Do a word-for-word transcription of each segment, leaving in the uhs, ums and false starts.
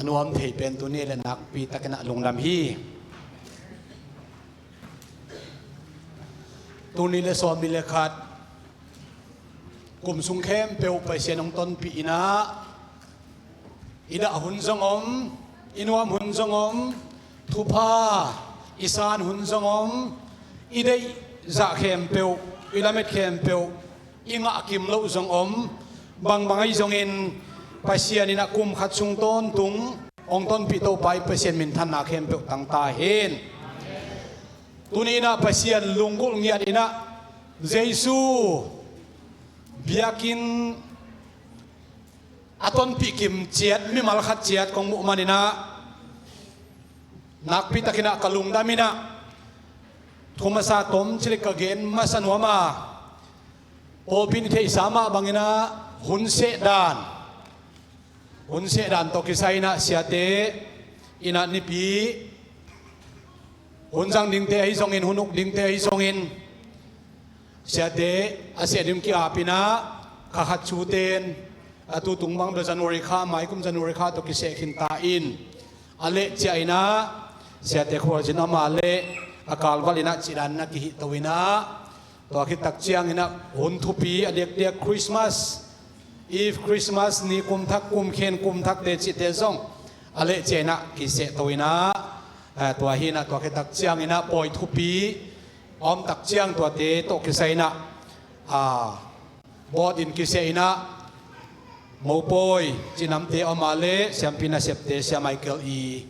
A nuam thei pen tuni le nakpi takin ah lungdam hi. Tuni le sawm ni le khat kum sung khempeuh Pasian hong tonpih in ah, i dah hun zong om, i nuam hun zong om, thupha i san hun zong om, i deih zah khempeuh, i lamet khempeuh i ngah kim loh zong om. Bangbang ahi zongin Pasian in ah kum khat sung tawntung hong tonpih Topa i Pasian minthanna khempeuh tang ta hen. Tuni in ah Pasian lunggulh ngiat in ah Jesu biakinn a tonpih kim ciat mimal khat ciat kong muh man in ah, nakpi takin ah ka lungdam in ah, thu masa tom cilik ka gen masa nuam a, pawlpi in i theihsa mah bangin ah hun seh dan, hun seh dan tawh kisai in ah siate in ah nipi hun zang dingte ahi zongin, hun uk dingte ahi zongin, siate a seh ding ki-ap in ah, kha khat sute in a tutung bang bel January kha, mai kum January kha tawh kiseh khin ta in, a leh ciah in ah siate khualzin amah leh a kalval in ah cih dan na kihih to in ah, tua khit tak ciangin ah hun thupi a diakdiak Christmas Eve, Christmas ni kum thak, kum khen kum thakte cihte zong a leh ciah in ah kiseh to in ah, eh, tua hi in ah tua khit tak ciangin ah pawi thupi a om tak ciang tuate tawh kisai in ah, ah, bawt in kiseh in ah, mopawi cinamte a om a leh siampi nasepte, Sia Michael i,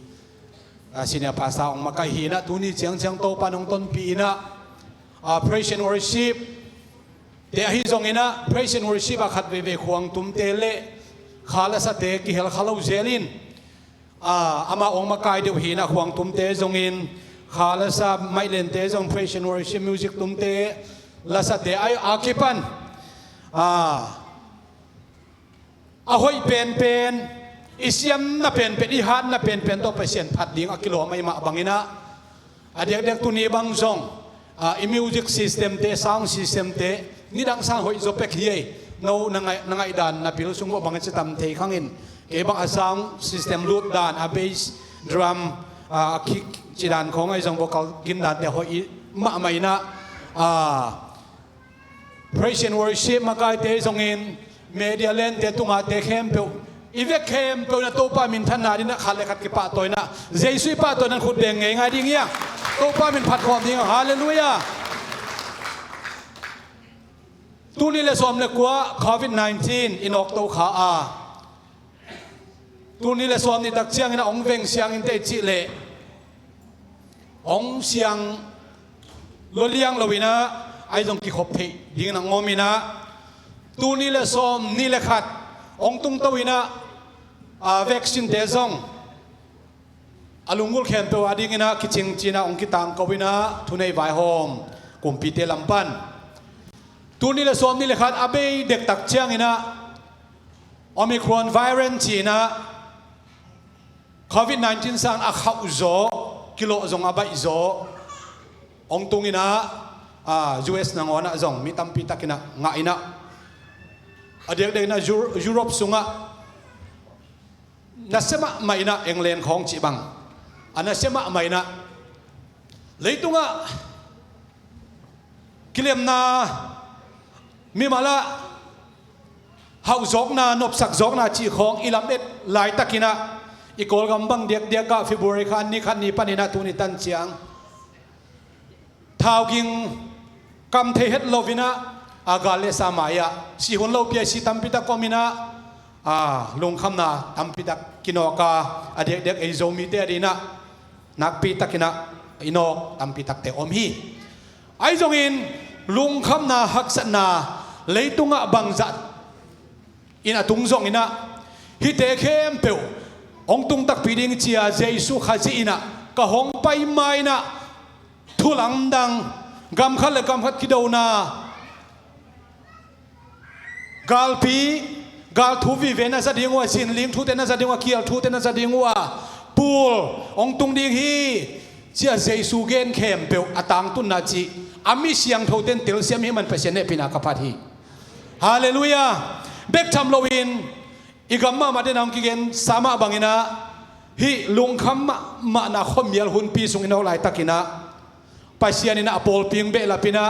ah, senior pastor hong makaih hi in ah, tuni ciangciang Topa in hong tonpih in ah, ah, praise and worship te ahi zongin ah, praise and worship ah khat veivei khuangtumte leh kha lasate kihel kha lo zel in, ah, amah hong makai deuh hi in ah, khuangtumte zongin, kha lasa maihlente zong, praise and worship music tumte, lasate a, a kipan, ah, a hoih penpen, i siamna penpen, i hatna penpen tawh Pasian phat ding a kilawm ahih mah bangin ah, a diakdiak tuni bang zong, ah, i music system te, sound system te nidang sang hoih zaw pek hi ei. No na ngaih, na ngaih dan na pil sung bawh bangin ci tam thei khang in, kei bang a sound system lut dan, a bass drum, ah, a kick ci dan khawng ahi zong, vocal gin dante hoih mahmah in ah, ah, praise and worship makaite zongin, media lente tungahte khempeuh, i vek khempeuh in ah Topa minthanna ding in ah khat le khat kipahtawi in ah, Jesu i pahtawi in ah khut beng ngeingai ding hi a, Topa min phat khawm ding hi. Halleluiah. Tuni le sawm le kua covid nineteen i nawk to kha a, tuni le sawm ni tak ciangin ah hong veng siangin teh cih leh hong siang lua liang lo in ah, ahi zong kikhop theih dingin ah hong om in ah, tuni le sawm ni le khat hong tungto in ah, ah, vaccine te zong a lunggulh khempeuh a dingin ah kicing ci in ah hong kitangko in ah, thunei vaihawm kumpite lam pan tuni le sawm ni le khat a bei dektak ciangin ah Omicron variant ci in ah covid nineteen sang a khauh zaw, kilawh zong a baih zaw hong tung in ah, ah, U S nangawn ah zong mi tampi takin ah ngah in ah, a diakdiak in ah Euro-, Europe sungah nasia mahmah in ah, England khawng cih bang a nasia mahmah in ah, leitungah kilemna, mimal ah hauh zawkna, nopsak zawkna cih khawng i lamet laitakin ah, i Kawlgam bang diakdiak ah February kha ni khat ni panin ah tuni tan ciang thau ging kam thei het lo in ah, a gal le sa mai ah sih hun lopi a si tampi tak om in ah, a lungkhamna tampi tak kinawk a, a diakdiak ei Zomite a dingin ah nakpi takin ah i nawk tampi takte om hi. Ahi zongin lungkhamna haksatna leitungah bangzah in a tung zongin ah, hihte khempeuh hong tung takpi ding ci-a Jesu Khazih in ah ka hong pai ma-in ah, thu lamdang, gam khat le gam khat kidona, galpi, gal thu vive na za ding uh a, zinling thute na za ding uh a, kial thute na za ding uh a, pul hong tung ding hi, ci-a Jesu gen khempeuh a tangtunna cih a mi siangthote in telsiam hi man Pasian hehpihna ka phat hi. Halleluiah. Bek tham loin i gam mahmah te in ah hong kigen sa mah bangin ah, Hih lungkham mahmahna khuamial hunpi sung i nawk laitakinah Pasian inah a pawlpi hong behlapinah,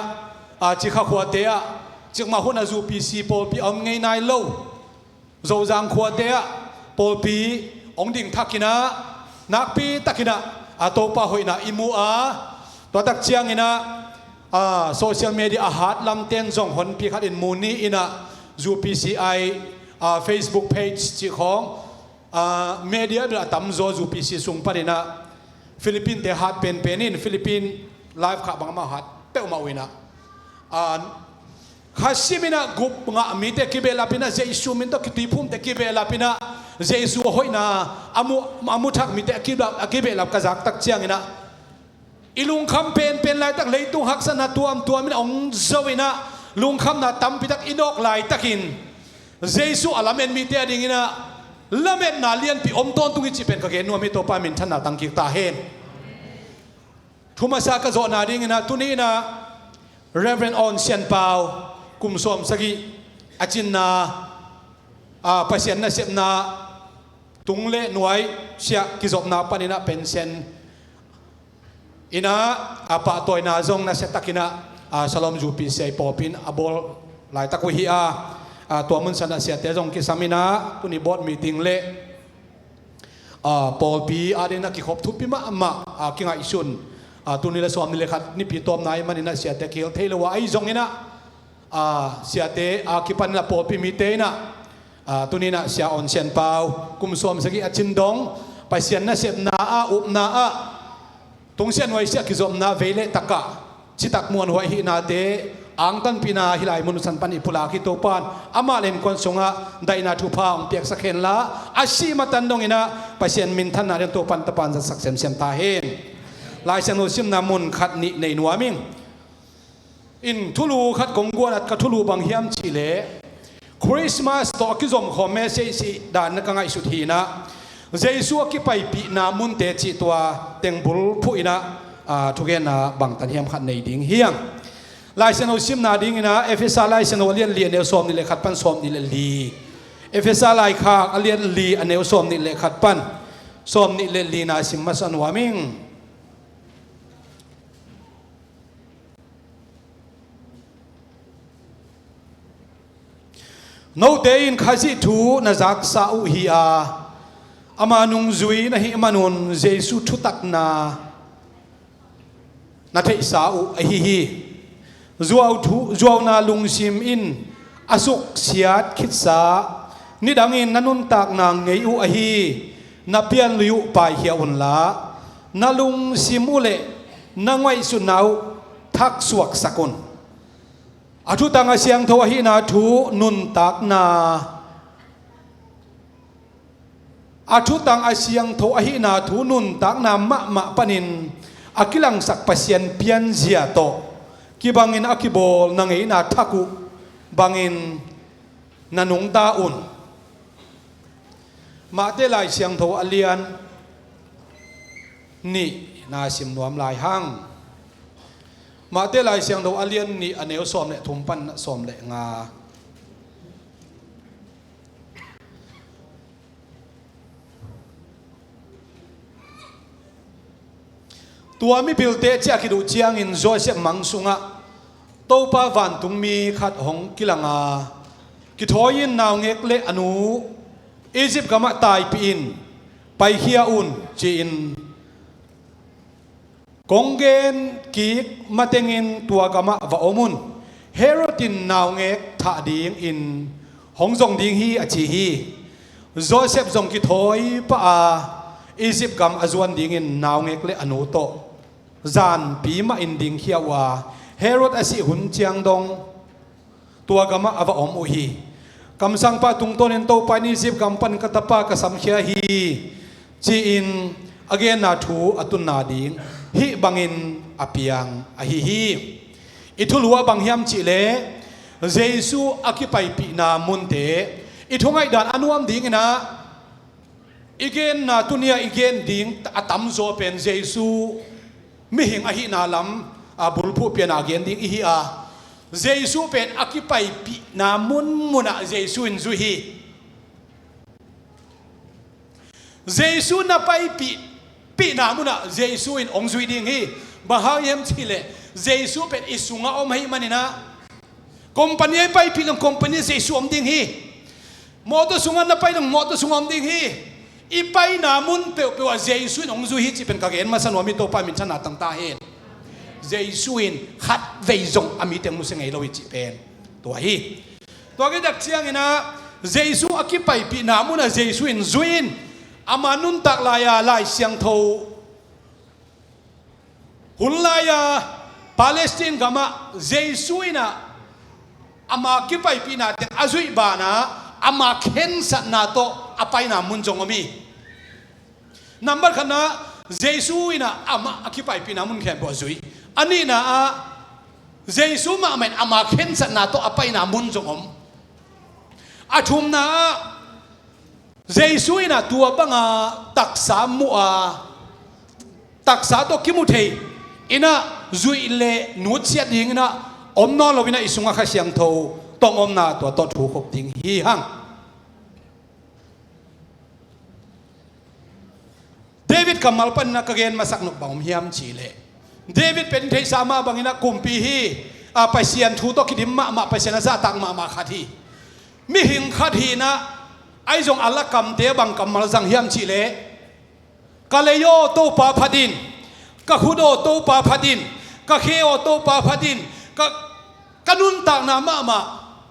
a, Cikha khuate ah, cikmah hunah U P C pawlpi a om ngei nai lo Zozang khuate ah pawlpi hong ding thakinah, nakpi takinah a Topa hoihna i mu a, tua tak cianginah, a, social media a hat lamten zong honpi khatin mu ni inah U P C I, a, Facebook page cih khawng, a, media bel a tamzaw U P C sung paninah Philippine te hat penpen in, Philippine live khah bangmah hat peuhmah uh inah, a, kha siminah gup ngah mite kibehlapinah, Jesu min tawh kituiphumte kibehlapinah, Jesu a hoihna a mu, a mu thak mite a kibehlap, a kibehlap ka zak tak cianginah, i lungkham penpen laitak leitung haksatna tuamtuam inah hong zo inah, lungkhamna tampitak i nawk laitakin Jesu a lamet mite a dinginah lametna lianpi om tawntung hi cih pen ka gen nuam hi. Topa minthanna tangkik ta hen. Thu masa ka zawhna dinginah tuni inah Reverend Awn Sian Pau kum sawm sagih a cinna, a, Pasian nasepna tung le nuai siah kizopna paninah pension inah a pahtawina zong nasiatakinah, a, Shalom U P C pawlpi in a bawl laitak uh hi a, a, tua mun sanah siate zong kisam inah tuni board meeting le, a, pawlpi adinah kikhop thupi mahmah, a, kingaihsun, a, tuni le sawmnih le khat nipi tawpna ahih maninah siate kihel thei lo a, ahi zonginah, a, siate a kipaninah pawlpi mite inah, a, tuninah Sia Awn Sian Pau kum sawm sagih a cin dong Pasian nasepna ah, upna ah, tungsiah nuaisiah kizopna vei le takah citak muanhuai hihnate angtanpihna hih lai mun uh san pan i pulak hi. Topan amah le innkuan sungah daihna thupha hong piaksak henla, a sih matan donginah Pasian minthanna den Topan tapan zatsak semsem ta hen. Lai Siangtho simna mun khat nih nei nuam ing. In thulu khat kong guan at ka thulu bang hiam cihleh, Christmas tawh a kizomkhawm message dan na ka ngaihsut hinah, Jesu a kipaipihna munte cih tua tengbul phuh inah, a, thugenna bangtan hiam khat nei ding hiang. Lai Siangtho simna dinginah Efesa Lai Siangtho a lian li a neu sawmnih le khat pan sawmnih le li. Efesa Laikhak a lian li a neu sawmnih le khat pan sawmnih le lina sim masa nuam ing. Note in Khazih thu na zaksa uh hi a, ama nungzui na hih manun Jesu thutakna na theihsa uh ahi hi. Zuau thu, zuauna lungsim in a suksiat khitsa nidangin na nuntakna ngei uh ahi, na pianlui uh paikhia unla, na lungsim uh le na ngaihsutna uh thaksuaksak un. A thutang a siangtho ahihna thu nuntakna, a thutang a siangtho ahihna thu nuntakna mahmah panin a kilangsak Pasian pianzia tawh kibangin a kibawl na ngeina thak uh bangin na nungta un. Mahte Lai Siangtho a lian nih na sim nuam lai hang. Mahte Lai Siangtho a lian nih a neu sawm le thum pan sawm le nga. Tua mipilte ciah khit uh ciangin Josef mang sungah Topa vantungmi khat hong kilanga, kithawi in naungek le a nu Egypt gamah taipih in paikhia un ci-in kong gen kik matengin tua gamah va om un. Herod in naungek thah dingin hong zong ding hi a ci hi. Josef zong kithawi pah a Egypt gam a zuan dingin naungek le a nu tawh zanpi mahin dingkhia uh a, Herod a sih hun ciang dong tua gamah a va om uh hi. Kamsangpa tungtawnin Topa in Egypt gam pan ka tapa ka samkhia hi ci-in a genna thu a tunna ding hih bangin a piang ahi hi. I thulu ah bang hiam cihleh Jesu a kipaipihna munte i thungaihdan a nuam dinginah i genna tunia i gen ding a tamzaw pen Jesu mihing ahihna lam a bulphuh piana gen ding ihi a, Jesu pen a kipaipihna munmunah Jesu in zui hi. Jesu na paipih, pihna munah Jesu in hong zui ding hi. Bang hang hiam cihleh Jesu pen i sungah om ahih maninah, company a i paipih leng company ah Jesu om ding hi. Mawtaw sungah na pai leng mawtaw sungah om ding hi. I paina mun peuhpeuh ah Jesu in hong zui hi cih pen ka gen masa nuam hi. Topa min thang tangta hen. Jesu in khatvei zong a miteng nusia ngei lo hi cih pen tua hi. Tua khit tak cianginah Jesu a kipaipihna munah Jesu in zui in ama nuntak lai-a Lai Siangtho hun lai-a Palestine gamah Jesu inah ama kipaipihna teng a zuih banah ama khensatna tawh a paina mun zong om hi. Nambat khatna, Jesu inah amah a kipaipihna mun khempeuh a zui. A nihna ah Jesu mahmah in ama khensatna tawh a paina mun zong om. A thumna ah Jesu inah tua banga taksa muh a, taksa tawh kimu thei inah zuih le nutsiat dinginah om nawn lo inah i sungah Kha Siangtho tong omna tua tawh thu khop ding hi hang. David kammal paninah ka gen masak nop bang om hiam cihleh, David pen i theihsa mah banginah kumpi hi. A, Pasian thu tawh kidim mahmah, Pasian a zahtak mahmah khat hi. Mihing khat hinah, ahi zong a lakamte bang kammal zang hiam cihleh, ka lei aw Topa phat in, ka khut aw Topa phat in, ka khe aw Topa phat in, ka, ka nuntakna mahmah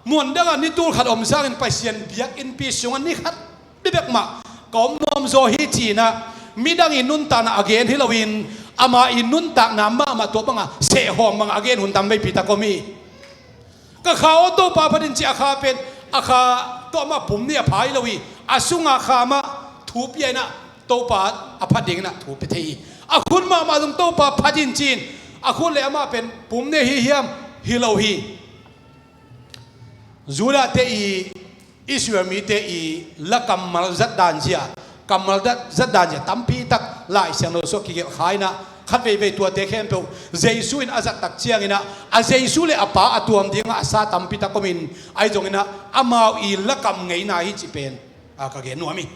muan dangah ni tul khat om sangin Pasian biakinnpi sungah ni khat bibek mah ka om nuam zaw hi cinah, midang i nuntakna a gen hi loin ama i nuntakna mahmah tua banga sehhawm banga a gen hun tam veipi tak om hi. Ka kha aw Topa phat in ci a kha pen, a kha tawh amah pum nih a pha hi lo hi. A sunga kha mah thu pia inah Topa a phat dinginah thu pia thei hi. A khut mahmah zong Topa phat in ci-in a khut le amah pen pum nih hi hiam? Hi lo hi. Judah te i Israel mite i la kammal zat dan zia, kammal zat dan zia tampi tak Lai Siangtho sungah kigelh kha inah khat veivei tuate khempeuh Jesu in a zat tak cianginah a Jesu le a Pa a tuam dingah a sa tampi tak om in, ahi zonginah amau i lakam ngeina hi cih pen, a, ka gen nuam hi.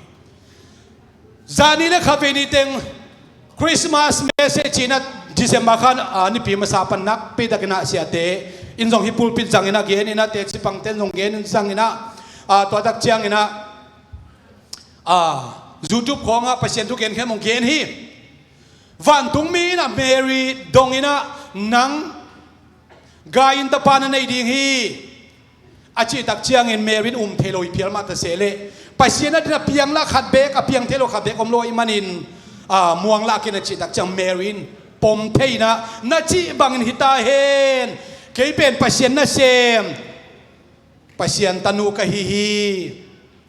Zani le khatvei ni teng Christmas message inah December kha, a, nipi masa pan nakpi takinah siate in zong hih pulpit zanginah geninah tecipangte in zong genin zanginah, a, tua tak cianginah, a, YouTube khawngah Pasian thu gen khempeuh gen hi. Vantungmi inah Mary donginah nang gai inn tapa na nei ding hi. A cih tak ciangin Mary in um thei lo hi phial mah ta sehleh, Pasian a dinah piang lah khat beek, a piang thei lo khat beek om lo ahih manin, a, muang lah ken a cih tak ciang Mary in pom thei inah na cih bangin hi ta hen. Kei pen Pasian nasem, Pasian tanu ka hi hi.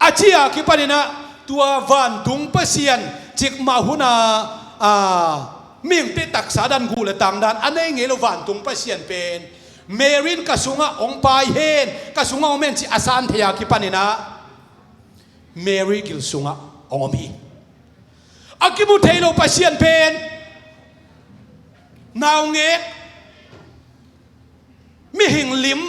A cih a kipaninah tua vantung Pasian cikmah hunah, a, mihingte taksa dan guh le tang dan a nei ngei lo vantung Pasian pen Mary in ka sungah hong pai hen, ka sungah om hen cih a san thei a kipaninah Mary gil sungah hong om hi. A kimu thei lo Pasian pen naungek, mihing lim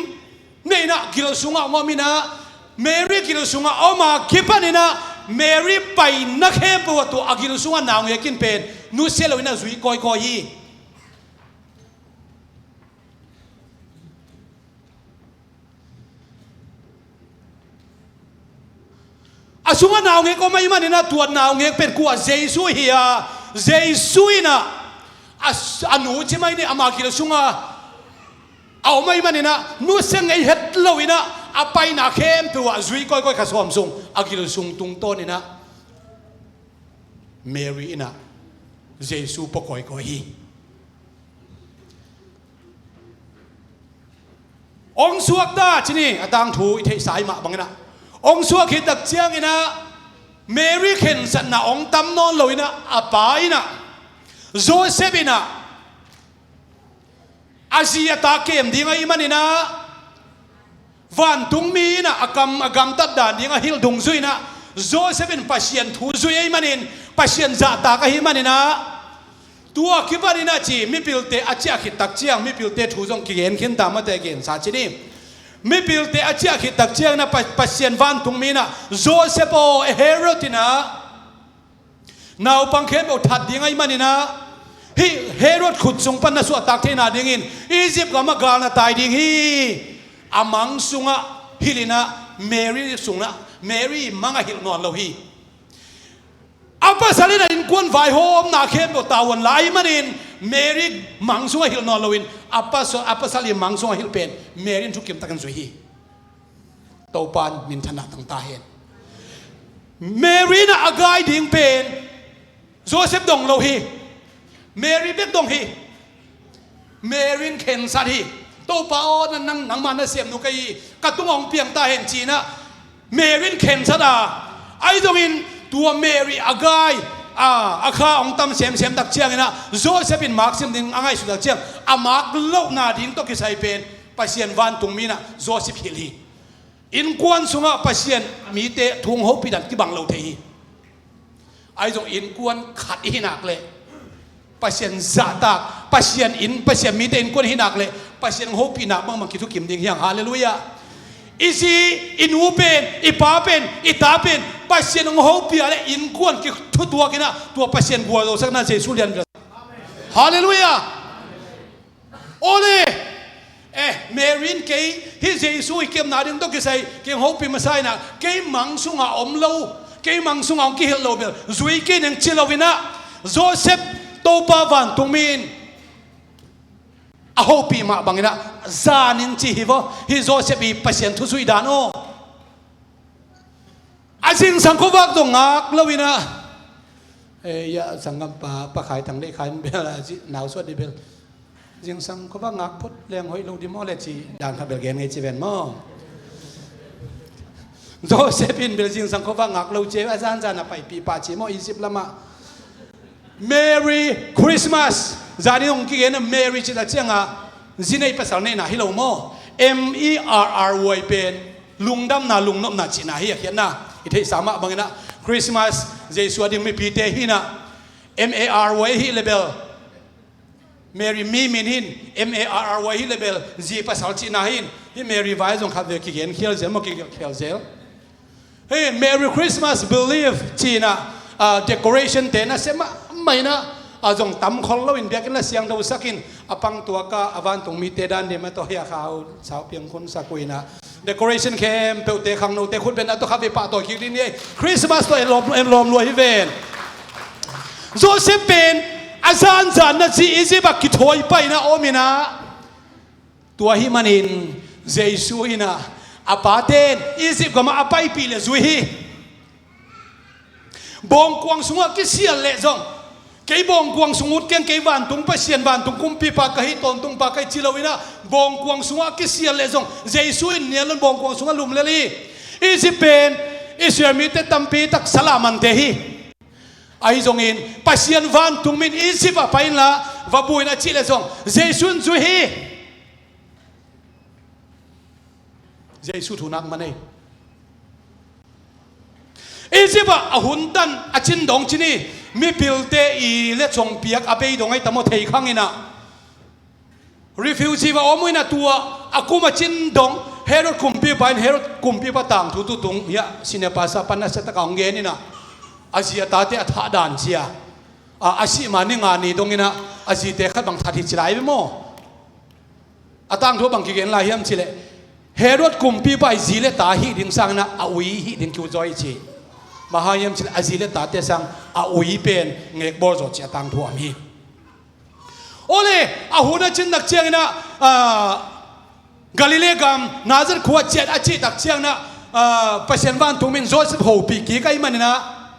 nei inah gil sungah hong om inah, Mary gil sungah a om a kipaninah Mary paina khempeuh ah tua a gil sungah naungek in pen nusia lo inah zui kawikawi hi. A sungah naungek om ahih maninah tua naungek pen kua? Jesu hi a, Jesu inah a, a nu ci mai ni, ama gil sungah a om ahih maninah nusia ngei het lo inah a paina khempeuh ah zui kawikawi, kha sawm sung a gil sung tungtawn inah Mary inah Jesu pua kawikawi hi. Hong suak ta ci ni, a tangthu i theihsa i mah banginah hong suak khit tak cianginah Mary khensatna hong tam nawn lo inah a pa inah, Joseph inah a zi a ta kem ding ahih maninah vantungmi inah a kam a gamtat dan ding a hilh dungzui inah Joseph in Pasian thu zui ahih manin, Pasian zahtak ahih maninah, tua kipaninah ci, mipilte a ciah khit tak ciang, mipilte thu zong kigen khin ta mate gensa ci ni. Mipilte a ciah khit tak cianginah Pa-, Pasian vantungmi inah Joseph aw, Herod inah Naupang khempeuh that ding ahih manin ah, hih Herod khut sung pan na suahtak theihna dingin Egypt gam ah gal na tai ding hi. A mang sungah hilh in ah, Mary sungah, Mary mang ah hilh nawn lo hi. A pasal in a innkuan vaihawmna khempeuh tau a la ahih manin Mary mang sungah hilh nawn loin a pasal, a pasal i mang sungah hilh pen Mary in thukim takin zui hi. Topa'n minthanna tang ta hen. Mary in a gai ding pen Joseph dong lo hi. Mary bek dong hi. Mary in khensat hi. Topa aw, nang, nangmah na siamnu ka hi, ka tungah hong piang ta hen ci-in ah Mary in khensat a, ahi zongin tua Mary a gai a, a kha hong tam semsem tak ciangin ah Joseph in mak sim ding a ngaihsut tak ciang a mak lohna ding tawh kisai pen Pasian vantungmi in ah Joseph hilh hi. Innkuan sungah Pasian mite thu hong hopih dan kibang lo thei hi. Ahi zong innkuan khat i hi nak leh Pasian zahtak, Pasian inn, Pasian mite innkuan i hi nak leh Pasian hong hopih nak bangbang kithukim ding hi hang. Halleluiah. I zi, i nu pen, i pa pen, i ta pen Pasian hong hopih a leh innkuan kithutuak in ah tua Pasian gualzawhsakna Jesu lian. Halleluiah. Awle, eh, Mary in kei hih Jesu i kepna ding tawh kisai kei hong hopih masa in ah, kei mang sungah om lo, kei mang sungah hong kihilh lo bel zui kei ning ci lo in ah, Joseph, Topa vantungmi in a hopih mah bangin ah zan in ci hi vaw. Hih Joseph i Pasian thu zuih dan aw. A zingsang khuavak zong ngak lo in ah, eh, ia, sanggampa Pa Khai Thang le Khai bel a zi, nausuat dih bel, zingsang khuavak ngak phot leng hoih lo dih maw le ci dan khat bel gen ngei ci ven maw. Joseph in bel zingsang khuavak ngak lo ci a, zanzan a paipih pah ci maw Egypt lamah. Merry Christmas. Zan in hong kigen a, Mary cih tak ciangah zi nei pasal neihna hi lo maw? M E R R Y pen lungdamna, lungnopna cihna hi a, khiatna i theihsa mah bangin ah Christmas Jesu a ding mipite hi in ah, M A R Y ahih leh bel Mary mi min hi in, M A R R Y ahih leh bel zi pasal cihna hi in, hih Mary vai zong khat vei kigen khial zel maw, kigen khial zel. Hei, Merry Christmas, believe, ci-in ah, ah, decoration te na sem mahmah in ah, a zong tam khol lo in biakinn la siangthosak in, a pang tuak a, a vantungmite dan dim a tawh hia khau sau piang khun sak uh in ah, decoration khempeuhte khangnote khut beng a tawh kha ve pahtawi kik ding ni ei. Christmas tawh en lawm, en lawm lua hi ven. Joseph pen a zanzan na ci Egypt ah kithawi pai in ah om in ah, tua ahih manin Jesu in ah, a paten Egypt gamah a paipih leh zui hi. Bawngkuang sungah kisial leh zong, kei bawngkuang sung ut keng, kei vantung Pasian, vantung kumpipa ka hi, tawntungpa ka hi ci lo in ah, bawngkuang sungah kisial leh zong Jesu in nial un bawngkuang sungah lum lel hi. Egypt pen Israel mite tampi tak salamante hi. Ahi zongin Pasian vantungmi in Egypt ah pai inla va bu in a cih leh zong Jesu in zui hi. Jesu thu nak man ei. Egypt ah a hun tan a cin dong ci ni, mipilte i le congpiak a bei dong ei tam aw, thei khang in ah. Refugee va om uh in ah, tua a kum a cin dong Herod kumpipa in, Herod kumpipa tangthu tutung hiah senior pastor pan nasia taka hong gen in ah, a zi a tate a thah dan zia, a, a sih ma ni nga ni dong in ah, a zite khat bang that hi ci lai ve maw? A tangthu bang kigen lai hiam cih leh, Herod kumpipa i zi le ta hih ding sang in ah a ui hih ding kiuzaw hi ci. Bang hang hiam cih leh a zi le tate sang a ui pen ngekbawl zaw ci a tangthu om hi. Awle, a hun a cin tak ciangin ah, ah, Galilee gam Nazareth khua ciat a cih tak ciangin ah, ah, Pasian vantungmi in Joseph hopih kik ahih manin ah,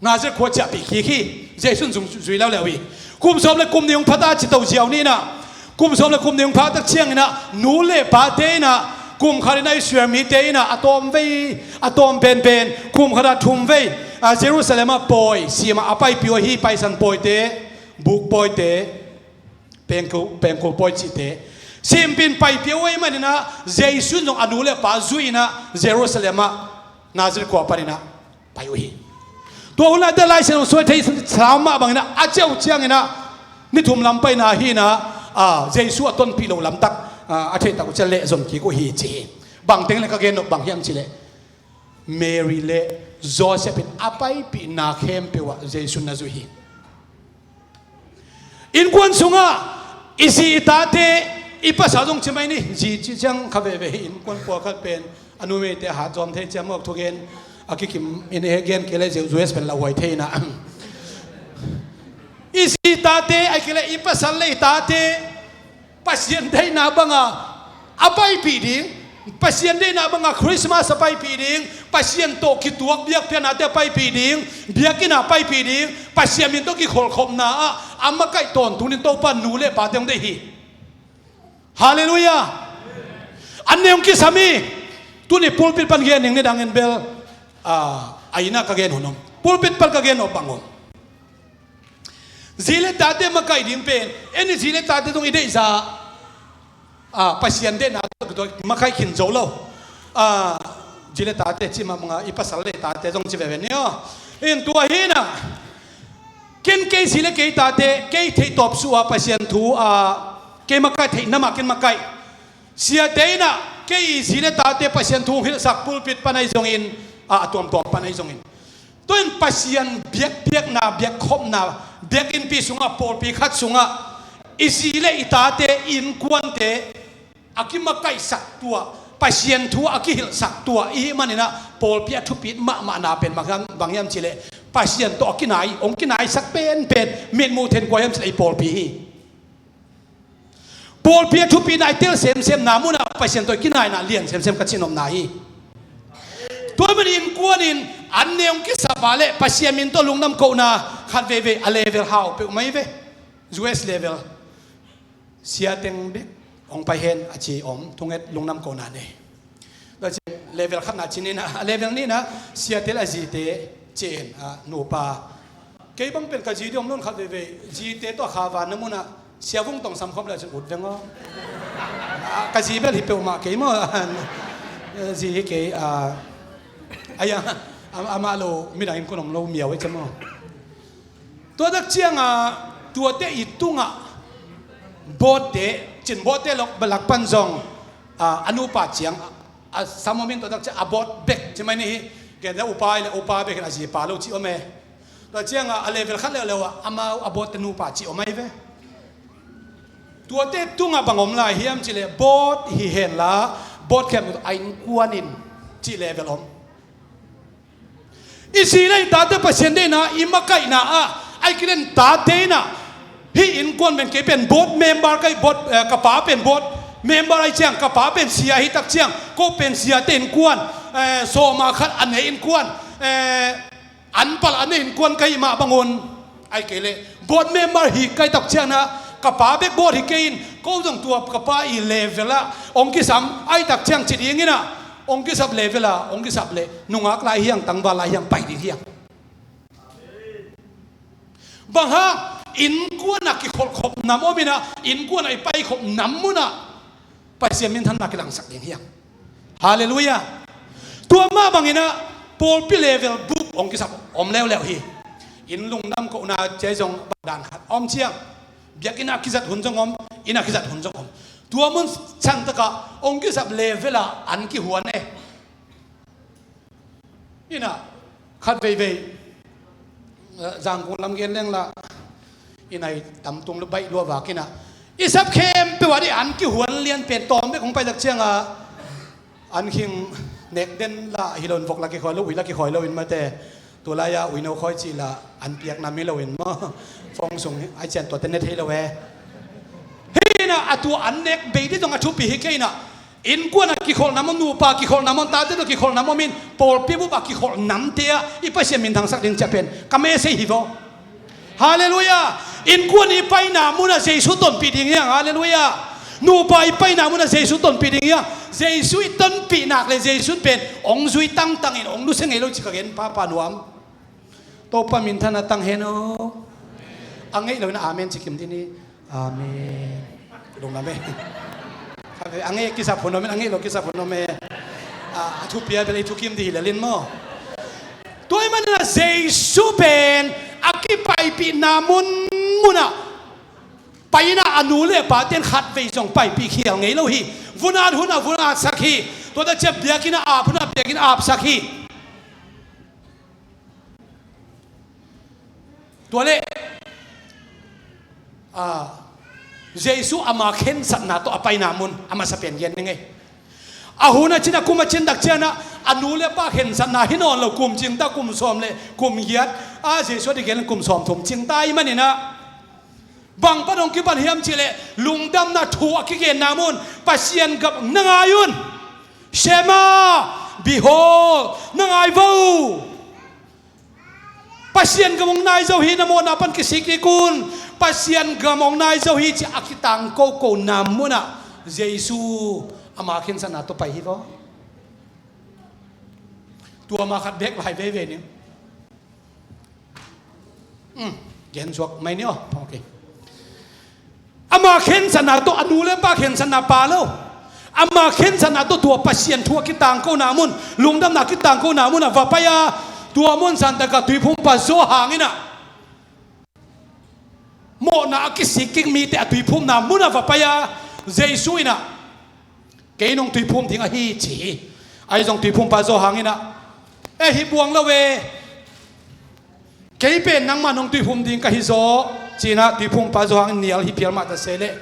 Nazareth khua ciahpih kik hi. Jesu in zung zui leuleu hi. Kum sawm le kum nih hong pha ta ci to ziau ni in ah, kum sawm le kum nih hong pha tak ciangin ah, nu le pate in ah, kum khat in ah Israel mite in ah a tawm vei, a tawm penpen, kum khat ah thum vei, ah, Jerusalem ah pawi, sima a paipih uh ahi, paisan pawite, buk pawite, pengkul, pengkul pawi cihte simpin paipih uh ahih manin ah, Jesu in zong a nu le pa zui in ah Jerusalem ah Nazareth khua panin ah pai uh hi. Tua hun laite Lai Siangtho suai thei sam mah bangin ah, a ciah uh ciangin ah ni thum lam paina hi in ah, ah, Jesu a tonpih loh lamtak, ah, a theih tak uh ciang lehzon kik uh hi ci hi. Bang teng le ka gen nop bang hiam cih leh, Mary le Joseph in a paipihna khempeuh ah Jesu na zuih hi. Innkuan sungah i zi i tate, i pasal zong ci mai ni, zi ci ciang kha veve hi. Innkuan pawlkhat pen a numeite a hat zawm thei ciang mawk thugen a kikim in he gen kei le zeu U S pen lauhuai thei na. I zi i tate, ai kei le i pasal le i tate Pasian deihna banga a paipih ding, Pasian deihna banga Christmas a paipih ding, Pasian tawh kituak biakpiaknate a paipih ding, biakinn a paipih ding, Pasian min tawh kikholhkhopna ah a makaih tawntung ding Topa nu le pate hong deih hi. Halleluiah. An ne hong kisam hi. Tuni pulpit pan gen ning, nidangin bel a, a inn ah ka gen hun om. Pulpit pan ka gen nop bang om. Zi le tate makaih ding pen, en i zi le tate zong i deihza, a, Pasian deihna tawh makaih khin zo lo. A, zi le tate ci mahmah a, i pasal le tate zong ci veve ni aw. In tua hi na, ken kei zi le kei tate kei theih tawp suh a Pasian thu a, kei makaih theih na mah ken makaih. Siate in ah kei i zi le tate Pasian thu hong hilhsak pulpit pan ahi zongin, a, a tuamtuam pan ahi zongin, tua in Pasian biakpiakna, biakkhopna, biakinnpi sungah, pawlpi khat sungah i zi le i tate, innkuante a kimakaihsak tuah, Pasian thu a kihilhsak tuah i hih manin ah pawlpi a thupit mahmahna pen bang hiam, bang hiam cih leh Pasian tawh a kinai, hong kinaisak penpen mitmuh thenkua hiam cih leh i pawlpi hi. Pawlpi a thupitna i tel semsemna munah Pasian tawh i kinaina lian semsem ka cihnopna hi. Tua man innkuan in an ne hong kisap a leh Pasian min tawh lungdam kohna khat veivei a level hau peuh mai ve. U S level. Sia teng bek hong pai hen a ci om, thunget lungdam kohna nei. Tua ciang level khatna ci ni na, a level nihna, siate le a zite ci in, a, nupa. Kei bang pen ka zi ding om nawn khat veivei, zite tawh a kha vanna munah, sia vung tong sam khawm le cin ut veng aw. A, ka zi bel hi peuhmah kei maw, zi hi kei, a, ai a, a, amah lo, midang innkuan om lo miau hi cia maw. Tua tak cianga, tuate i tungah, bawtte, cin bawtte lok, lak pan zong, a, a nupa ciang, a, a sam om in tua tak ciang, a bawt bek, ci mai ni hi, gen le upa hi le upa bek, a zipa lo ci om e. Tua cianga, a level khat leuleu ah, amau a bawtte nupa ci om ahi ve. Tuate tungah bang om lai hiam cih leh, bawt hi henla, bawt khempeuh a innkuan in, cih level om. I zi le i tate Pasian deihna i makaihna ah, ai kilen tate in ah, hih innkuan pen kei pen board member ka hi, board, eh, ka pa pen board member ahi ciang, ka pa pen sia hi tak ciang, ko pen siate innkuan, eh, sawma khat a nei innkuan, eh, an pal a nei innkuan ka hih mah bangun. Ai kei leh board member hi ka hih tak ciangin ah, ka pa bek board hi kei in, ko zong tua ka pa i level ah hong kisam, ai tak ciang ci dingin ah, hong kisap level ah, hong kisap leh nungak lai hiang, tangval lai hiang, pai ding hiang. Bang hang, innkuan ah kikholhkhop nam om in ah, innkuan ah i paikhop nam munah Pasian minthanna kilangsak ding hiang. Halleluiah. Tua mah bangin ah, pawlpi level buk hong kisap om leuleu hi. Inn lungdam kohna cia zong bang dan khat om ciang, biakinn ah kizat hun zong om, inn ah kizat hun zong om. Tua mun santakah hong kisap level ah an kihuan e. Inn ah khat veivei, eh, Zangkong lam gen leng lah, inn ah i tam tum lua baih lua vak in ah, i sap khempeuh ah dih an kihuan lian pen tawm bek hong pai tak ciangah, an khing nek den lah hi lo in, vok lah kikhoi lo, ui lah kikhoi lo in mate. Tulai-ah uino khoi cih lah an piak nam hi lo in maw. Fong sung ai cian tuate ne thei lo e. Hi in ah, a tua an nek bei dih zong a thupi hi kei in ah, innkuan ah kikholh nam om, nupa kikholh nam om, tate tawh kikholh nam om in, pawlpi bup ah kikholh namte ah i Pasian minthangsak ding cia pen ka message hi vaw. Halleluiah. Innkuan i paina munah Jesu tonpih ding hiang. Halleluiah. Nupa i paina munah Jesu tonpih ding hiang. Jesu i tonpih nak le Jesu pen hong zui tangtang in hong nusia ngei lo ci ka gen, Papa nuam. Topa minthan a tang hen aw. A ngeih lo in amen ci kim dih ni. Amen. Lungdam e. A ngeih kisap hun om e, a ngeih lo kisap hun om e. A, a thupi a bel i thukim dih hi lel in maw. Tua ahih manin ah Jesu pen a kipaipihna munmunah pai in ah, a nu le a pate in khatvei zong paipih khial ngei lo hi. Vun at hun ah vun atsak hi. Tua tak ciang biakinn ah ap hun ah biakinn apsak hi. Tua leh, a, Jesu ama khensatna tawh a paina mun a masa pen gen ning ei. A hun a cin a kum a cin tak ciangin ah, a nu le pa khensatna hi nawn lo, kum cing ta, kum sawm le kum giat, a, Jesu a ding gen kum sawm thum cing ta ahih manin ah, bang pan hong kipan hiam cih leh lungdamna thu a kigenna mun, Pasian gam na ngai un. Shema, behold, na ngai vo. Pasian gam hong nai zo hi, na mawhna pan kisik kik un. Pasian gam hong nai zo hi, ci a kitang koko na mun ah Jesu ama khensatna tawh pai hi vo. Tua ma khat bek lai veve ning. Um, gen zuak mai ni aw. Okay. Ama khensatna tawh, a nu le pa khensatna pha lo. Ama khensatna tawh tua Pasian thu a kitangkona mun, lungdamna kitangkona mun ah va pai a, tua mun santak ah Tuiphumpa Johan in ah mawhna a kisik kik mite a tuiphumna mun ah va pai a, Jesu in ah, "Kei nong tuiphum ding ahi," ci hi. Ahi zong Tuiphumpa Johan in ah, "E, hi buang lo e. Kei pen nangmah nong tuiphum ding ka hi zaw," ci-in ah Tuiphumpa Johan in nial hi phial mah ta se leh,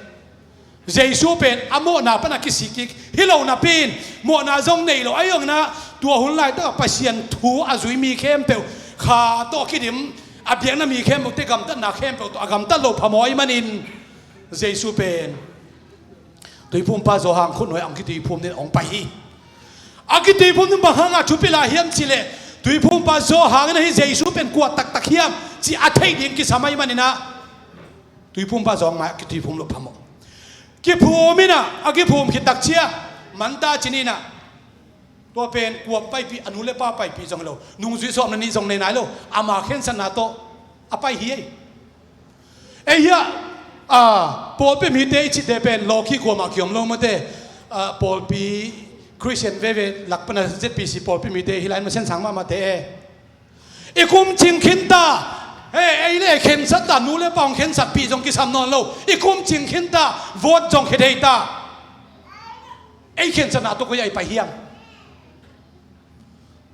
Jesu pen a mawhna pan a kisik kik hi lo napi in, mawhna zong nei lo ahi zongin ah, tua hun laitak ah Pasian thu a zui mi khempeuh, kha tawh a kidim, a biakna mi khempeuhte gamtatna khempeuh tawh a gamtat lo phamawh ahih manin, Jesu pen Tuiphumpa Johan khutnuai ah hong kituiphum dingin hong pai hi. A kituiphum ding bang hanga thupi lai hiam cih leh, Tuiphumpa Johan in ah hih Jesu pen kua taktak hiam cih a theih ding kisam ahih manin ah, Tuiphumpa Johan mai ah kituiphum loh phamawh. Kiphum in ah, a kiphum khit tak ciang, Manta ci-in ah, tua pen kua paipih, a nu le pa paipih zong hi lo, nungzui sawm le nih zong nei nai lo, ama khensatna tawh a pai hi ei. Ei hiah, a, pawlpi mite i cihte pen lawki kuamah kiom lo mate, a, pawlpi Khristian veve lak pan a Z P C pawlpi mite hi lai, masian sang mahmahte e. I kum cing khin ta, he, ei le khensat ta, nu le pa hong khensatpih zong kisam nawn lo. I kum cing khin ta, vote zong khia thei ta. Ei khensatna tawh koi ah i pai hiam?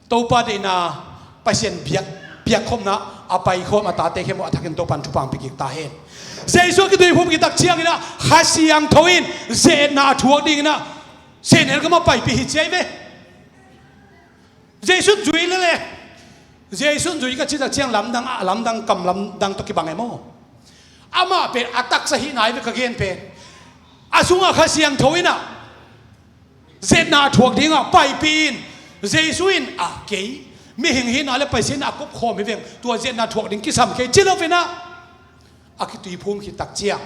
Topa deihna, Pasian biak, biakkhopna a paikhawm a tate khempeuh a thakin Topa in thupha hong pia kik ta hen. Jesu a kituiphum khit tak ciangin ah Kha Siangtho in ze-etna a thuak dingin ah sehnel gam ah paipih hi ci ahi ve. Jesu in zui lel e. Jesu in zui ka cih tak ciang lamdang, a lamdang, kam lamdang tawh kibang e maw? Amah pen a taksa hihna ahi ve ka gen pen. A sungah Kha Siangtho in ah ze-etna a thuak dingah paipih in, Jesu in, "A, kei mihing hihna le Pasian hihna a kopkhawm hi veng, tua ze-etna thuak ding kisam kei," ci lo in ah, a kituiphum khit tak ciang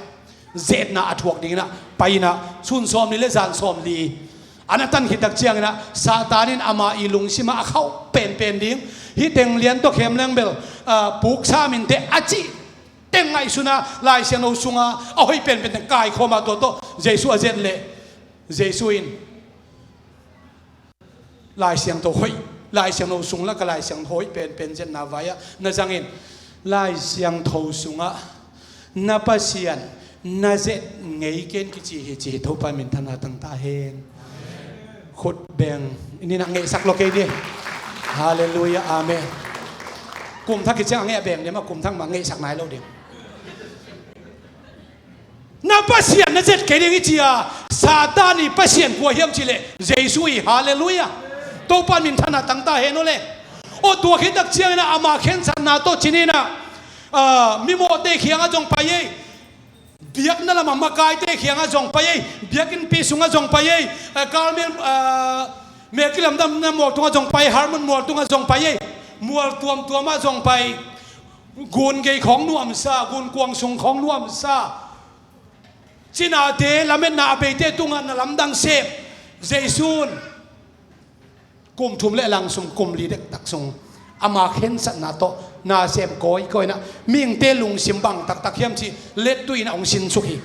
ze-etna a thuak dingin ah pai in ah, sun sawmli le zan sawmli a na tan khit tak ciangin ah Satan in ama i lungsim ah a khauh penpen ding, hih teng lian tawh khem leng bel, a, puk sa minteh a cih teng ngaihsun a, Lai Siangtho sunga a hoih penpen teng kaikhawm a, tua tawh Jesu a zet leh, Jesu in Lai Siangtho hoih, Lai Siangtho sung lakah Lai Siangtho hoih penpen zetna vai-ah na zangin, Lai Siangtho sungah na Pasian na zet ngei ken kici hi, ci hi. Topa minthanna tang ta hen. Khut beng, ni nak ngeihsak lo kei ni. Halleluiah, amen. Kum thak hi ciang a ngeih a beng ding mah, kum thak mah ngeihsak nai lo ding. Na Pasian na zet kei ding i ci a, Satan i Pasian kua hiam cih leh Jesu hi. Halleluiah. Topa minthanna tang ta hen aw le. Aw, tua khit tak ciangin ah ama khensatna tawh ci-in ah, a, mimawhte kiangah zong pai ei. Biakna lamah makaite kiangah zong pai ei. Biakinnpi sungah zong pai ei. A, Karmel, a, melkilamdanna mual tungah zong pai ei. Hermon mual tungah zong pai ei. Mual tuamtuamah zong pai. Gun gei khawng nuamsa, gun kuang sung khawng nuamsa, cinate lametna a beite tungah na lamdang sem. Jesu in kum thum le lang sung, kum li dektak sung ama khensatna tawh nasem kawikawi in ah, mihingte lungsim bang taktak hiam cih lettui in ah hong sinsuk hi.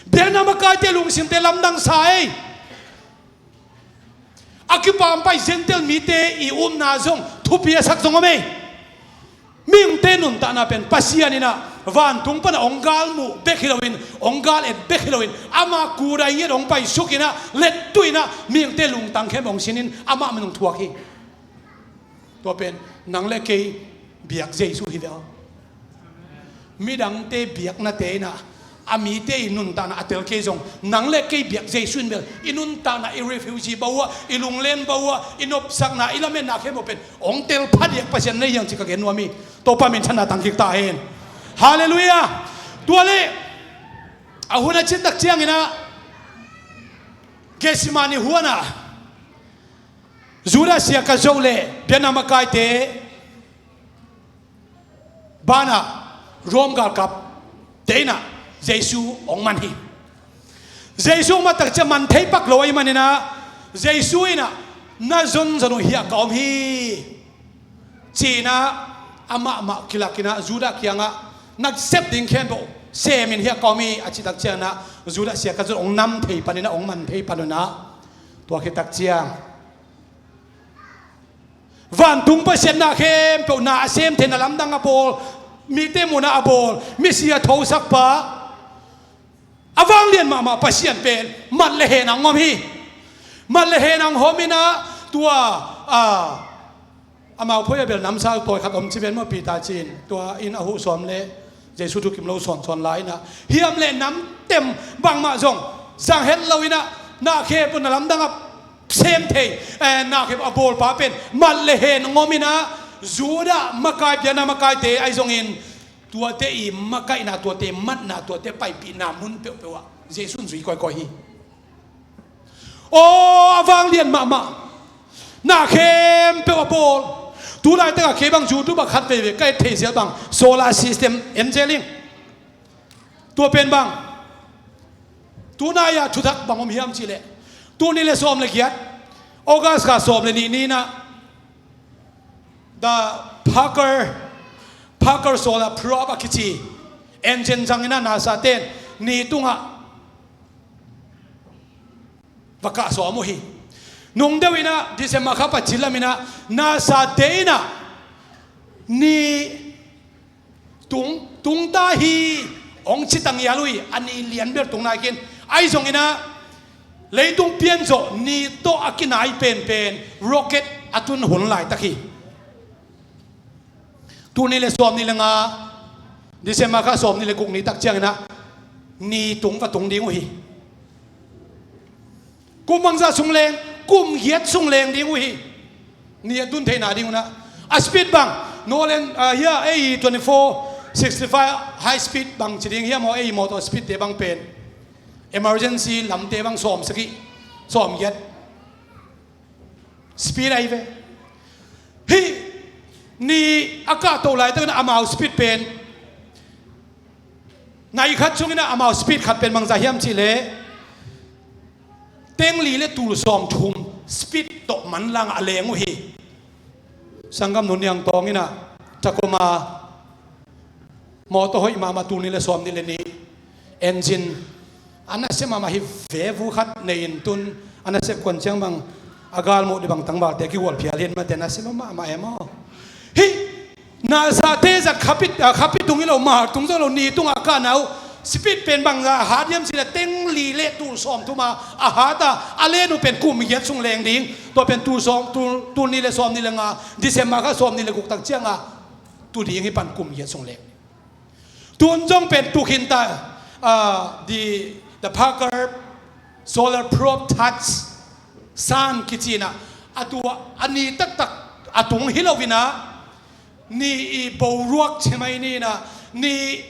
Biakna makaite lungsimte lamdang sa ei. A kipampai Gentile mite i upna zong thupi a sak zong om ei. Mihingte nuntakna pen Pasian in ah vantung pan a hong galmuh bek hi loin, hong galet bek hi loin, ama kudai ngiat hong paisuk in ah, lettui in ah mihingte lungtang khempeuh hong sinin amah min hong thuak hi. Tua pen nang le kei biak Jesu hi ve aw. Midangte biaknate in ah, a mite i nuntakna a tel kei zong, nang le kei biak Jesu in bel i nuntakna, i refugee bawh uh ah, i lunglen bawh uh ah, i nopsakna, i lametna khempeuh pen hong tel phadiak Pasian nei hiang ci ka gen nuam hi. Topa minthanna tang kik ta hen. Halleluiah. Tua leh a hun a cin tak ciangin ah, Gethsemane huan ah Judas Iskariot le biakna makaite banah Rom galkapte in ah Jesu hong man hi. Jesu hong man tak ciang man thei pak lo ahih manin ah, Jesu in ah, "Na zonzon uh hiah ka om hi," ci-in ah, amah mah kilak in ah Judas kiangah, "Na sep ding khempeuh sem in hiah ka om hi," a cih tak ciangin ah, Judas Iskariot hong nam thei panin ah, hong man thei pan un ah, tua khit tak ciang vantung Pasian na khempeuh na a sem thei, na lamdang a bawl, mite muhna a bawl, misi a thosak pa, a vanglian mahmah Pasian pen mat le hen ah hong om hi. Mat le hen ah hong om in ah, tua, a, amau phoih a bel namsau tawi khat om ci ven maw, Peter ci-in, tua in a huh sawm le Jesu thukim lo sawnsawn lai in ah, hiam le nam tem bangmah zong zang het lo in ah, na khempeuh na lamdang a sem thei, eh, na khempeuh a bawlpa pen mat le hen hong om in ah, Judas makai, biakna makaite ahi zongin, tuate i makaihna, tuate matna, tuate paipihna mun peuhpeuh ah Jesu in zui kawikawi hi. Aw, a vanglian mahmah, na khempeuh a bawl. Tu laitak ah kei bang YouTube ah khat veivei ka et thei ziau bang, solar system en zel ing. Tua pen bang, tunai ah thuthak bang om hiam cih leh, tul nih le sawm le giat, August kha sawm le nih ni-in ah, the Parker, Parker solar probe a kici engine zangin ah, NASA-te in ni tungah va kah sawm uh hi. Nung deuh in ah, December kha pacilam in ah, NASA-te in ah, ni tung, tung ta hi, hong ci ta ngial uh hi, a ni lian bel tung nai khin. Ahi zongin ah, leitung pian zawh ni tawh a kinai penpen rocket a tun hun laitak hi. Tul nih le sawm nih le nga, December kha sawm nih le guk ni tak ciangin ah, ni tung va tung ding uh hi. Kum bangzah sung leng, kum giat sung leng ding uh hi. Ni a tun theihna ding un ah, a speed bang, Nolan, ah, hiah ei twenty-four sixty-five high speed bang ci ding hiam aw, ei mawtaw speed-te bang pen, emergency lamte bang sawm sagih, sawm giat speed ahi ve. Hih ni a kahto laitakin ah amau speed pen, nai khat sungin ah amau speed khat pen bangzah hiam cih leh, teng li le tul sawm thum speed tawh manlang a leng uh hi. Sanggam Nu Niang Tawng in ah, Tacoma, mawtaw hoih mahmah, tul nih le sawm nih le nih, engine a nasia mahmah hi ve, vu khat nei-in tun, a nasia kuan ciang bang, a galmuh dih bang tangvalte kihual phial hi in, mate nasia mahmah e maw. Hih NASA-te zat khapi, ah, khapi tung hi lo, mar tung zo lo, ni tungah a kahna uh speed pen bangzah a hat hiam cih leh, teng li le tul sawm thum a a hat a, a len uh pen kum giat sung leng ding. Tua pen tul sawm, tul, tul nih le sawm nih le nga, December kha sawm nih le guk tak ciangah tu ding hi pan, kum giat sung leng. Tun zong pen tu khin ta, ah, the, the Parker Solar Probe Touch Sun kici in ah, a tua a ni taktak a tung hi lo in ah, ni i boruak ci mai ni in ah, ni,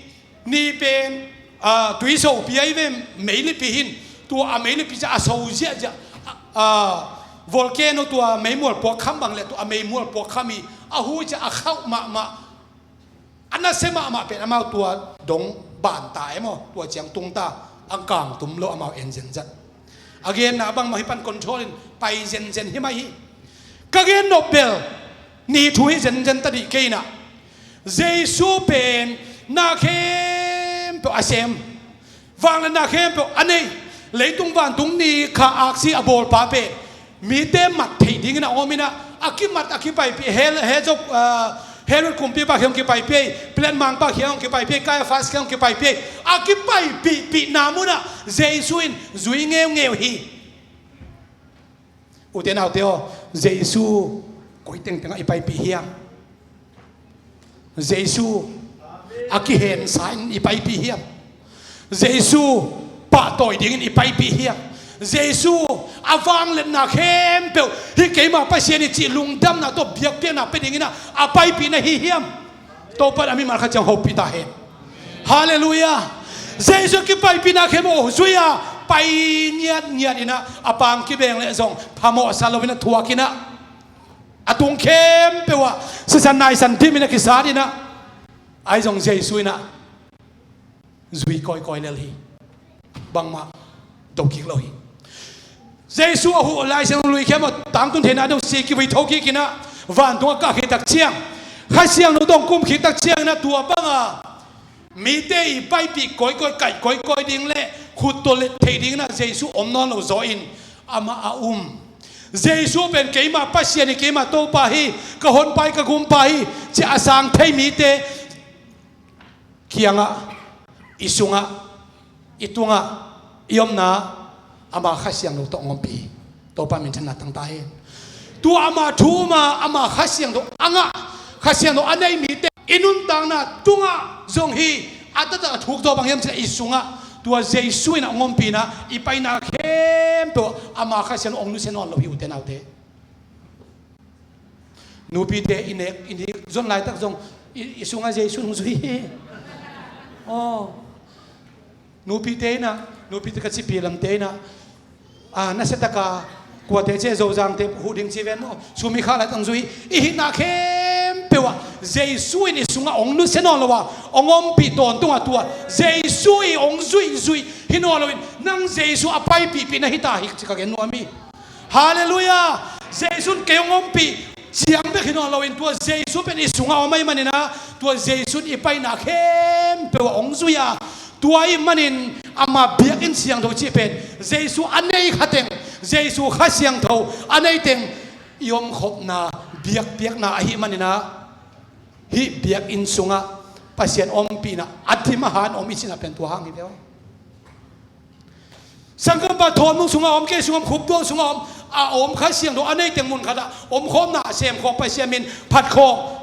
ni pen, ah, tui sopi ahi ve, meilipi hi in, tua a meilipi ciang a so ziahziah, ah, volcano, tua meimual puak kham bang le, tua a meimual puak kham hi, a hu ciang a khauh mahmah. A nasia mahmah pen amau tua dong ban ta e maw, tua ciang tung ta, a kang tum lo amau engine zat. A genna bangmah hi pan, control in pai zenzen hi mai hi. Ka gen nop bel, ni thu hi zenzen ta dih kei in ah, Jesu pen na khempeuh a sem, vangliatna khempeuh a nei, leitung vantung ni kha aksi a bawlpa pen, mite mat theih dingin a om in ah, a kimat, a kipaipih, Hel-, Hezo, ah, Herod kumpipa kiang hong kipaipih ei, Pilat mangpa kiang hong kipaipih ei, Kaiafas kiang hong kipaipih ei, a kipaipihpihna munah Jesu in zui ngeungeu hi. Ute naute aw, Jesu koi tengtengah i paipih hiam? Jesu a kihensa in i paipih hiam? Jesu pahtawi dingin i paipih hiam? Jesu a vangliatna khempeuh hih keima Pasian i cih lungdamna tawh biakpiakna pia dingin a paipih na hi hiam? Topa in a mimal khat ciang hopih ta hen. Halleluiah. Jesu kipaipihna khempeuh zui a pai ngiatngiat in a, a pang kibeng leh zong phamawhsa loin a thuak in a, a tung khempeuh ah sisan naisan dim in a kisat in a, ahi zong Jesu in a zui kawikawi lel hi. Bangmah do kik lo hi. Jesu a huh Lai Siangtho lui khempeuh tangtun theihna dong si kivui tho kik in a, vantungah kah khit tak ciang, Kha Siangtho dong kum khit tak ciang in a, tua banga mite i paipih kawikawi, kaih kawikawi ding leh khut tawh let theih ding in a Jesu om nawn lo zaw in amah a um. Jesu pen keima Pasian hi, keima Topa hi, ka honpa hi, ka gumpa hi ci a sang thei mite kiangah, i sungah, i tungah, i omna ama Kha Siangtho tawh hong ompih hi. Topa minthanna tangta hen. Tua ama thu um a, ama Kha Siangtho a ngah, Kha Siangtho a nei mite i nuntakna tungah zong hi. A taktak a thuk zaw bang hiam cih leh i sungah tua Jesu in a hong ompih in a, i paina khempeuh ama Kha Siangtho hong nusia nawn lo hi, ute naute. Nupite i nek, i nek zon laitak zong i, i sungah Jesu hong zui hi. Aw. Nupite in a, nupite ka cipi lamte in a, a, nasiataka kuate ci a, Zozangte huh ding ci ven maw, sum i khah laitak hong zui hi. I hihna khempeuh ah Jesu in i sungah hong nusia nawn lo a, hong ompih tawntung a, tua Jesu i hong zuihzuih hi nawn loin nang Jesu a paipihpih na hi ta hi ci ka gen nuam hi. Halleluiah. Jesu in kei hong ompih ciang bek hi nawn loin tua Jesu pen i sungah om ahih manin a, tua Jesu in i paina khempeuh ah hong zui a, tua ahih manin ama biakinn siangtho cih pen Jesu a nei kha teng, Jesu Kha Siangtho a nei teng i omkhopna, biakpiakna ahih manin a, hih biakinn sungah Pasian ompihna a dim a han om i cihna pen tua hang hi ve aw. Sanggampa thawn mung sungah om, kei sungah om, khuptual sungah om, a om Kha Siangtho a nei teng mun khatah omkhawmna a semkhawm, Pasian min phatkhawm,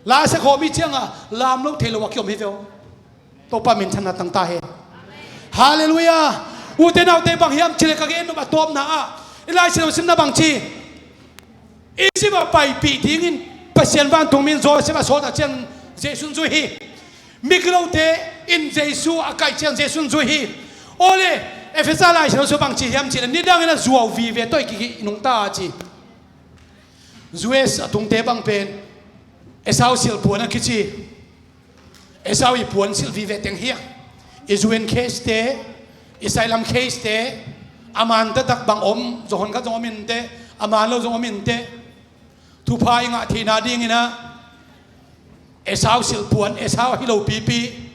la sakhawm i ciangah lam lo thei lo a kiom hi ve aw. Topa minthanna tangta hen. Halleluiah. Ute naute, bang hiam cih leh ka gen nop a tawpna ah i Lai Siangtho simna bang ci? Egypt ah paipih dingin Pasian vantung min Joseph a sawltak ciang Jesu in zui hi. Migilote in Jesu a kaih ciang Jesu in zui hi. Awle, Efesa Lai Siangtho sung bang ci hiam cih leh nidangin a zuau vive tawh i kiki nungta a ci. U S a tungte bang pen Esau silhpuan a kici. Esau i puan silh vive teng hi a, i U N case te, i asylum case te, a man taktak bang om, zong hon khat zong om inteh, a man lo zong om inteh. Thupha i ngah theihna dingin a, Esau silhpuan, Esau hi lo pipi.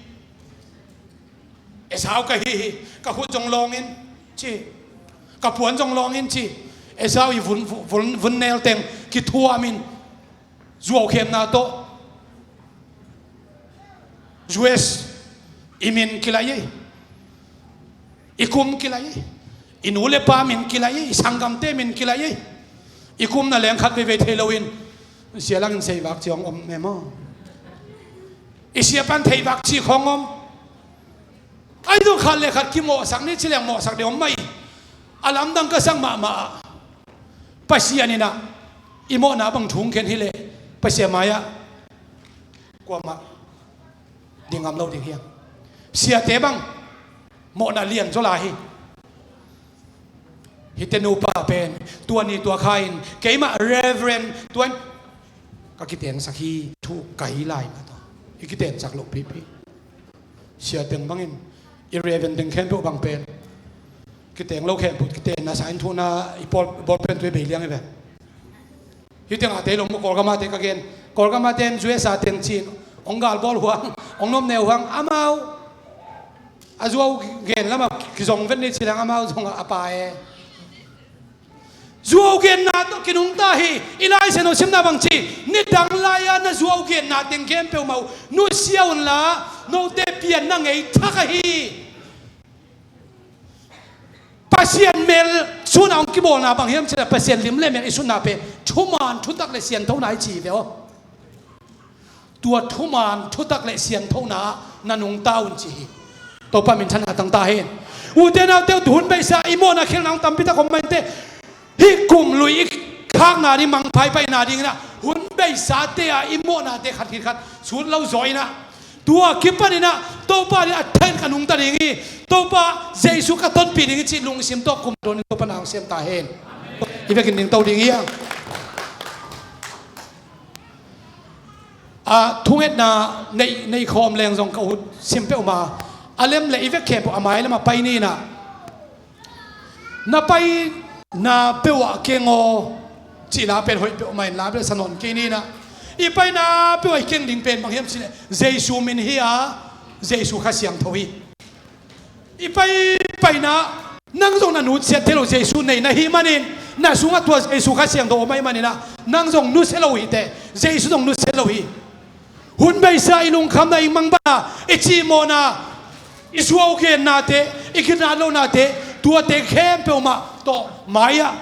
Esau ka hi hi, ka khut zong lawng in ci, ka puan zong lawng in ci. Esau i vun, vun, vun nel teng kithuam in, zuaukhemna tawh U S i min kilaih ei, i kum kilaih ei, i nu le pa min kilaih ei, i sanggamte min kilaih ei. I kumna leng khat veivei thei loin sia langin seivak ci hong om mah maw? I sia pan theivak ci khong om. Ahi zong khat le khat kimawhsak ni ci leng mawhsak deuh om mah hi. A lamdang ka sak mahmah ah, Pasian in a i mawhna bang thungkhen hi leh Pasian mai-ah kuamah ding ngam lo ding hiam? Siate bang mawhna lian zaw lai hi. Hihte nupa pen tua ni tua kha in keimah Reverend tuan ka kitengsak hi, thu ka hi lai mah tawh i kitengsak loh pipi. Sia teng bangin i Reverend teng khempeuh bang pen kiteng lo khempeuh kitenna sa in thuhna i pawl, bawlpen tui bei liang hi ve. Hih tengah tei lo maw, Kawlgam ah te ka gen. Kawlgam ah ten U S a teng cin hong galbawl huang, hong nomneu huang, amau a zuau gen lamah kizong vet ni ci leng amau zong a pa e. Zuau genna tawh kinungta hi. I Lai Siangtho simna bang ci? Nidang lai-a na zuau genna teng khempeuh mah uh nusia unla, note pianna ngei thak ahi. Pasian mel sunah hong kibawlna bang hiam cih leh Pasian lim le mel i sunna pen thuman thutak le sianthona i ci ve aw. tua thuman thutak le sianthona na nungta un ci hi. Topa minthanna tang ta hen. Ute naute, hun beisa i mawhna khialhna hong tampi tak om mah inteh. Hih kum lui i khakna ding, mangpha i paina dingin ah hun beisate ah i mawhnate khat khit khat sut lo zaw in ah, tua kipanin ah Topa ding a thain ka nungta ding hi. Topa Jesu ka tonpih ding hi cih lungsim tawh kum dawn in Topa na hong sem ta hen. I vekin ding to ding hi hang. A thungetna nei, nei khawm leng zong ka ut sim peuhmah a, lem le i vek khempeuh a mai lamah pai ni in ah, na paina peuh ah keng aw cih la pen hoih peuhmah in la bel sa nawn kei ni in ah, i paina peuh ah i keng ding pen bang hiam cih leh Jesu min hi a, Jesu Kha Siangtho hi. I pai paina nang zong na nusiat thei lo Jesu nei na hih manin, na sungah tua Jesu Kha Siangtho om ahih manin ah nang zong nusia lo hi teh, Jesu zong nusia lo hi. Hun beisa i lungkhamna, i mangbatna, i cimawhna, i zuaugennate, i ginat lohnate, tuate khempeuh mah tawh mai-ah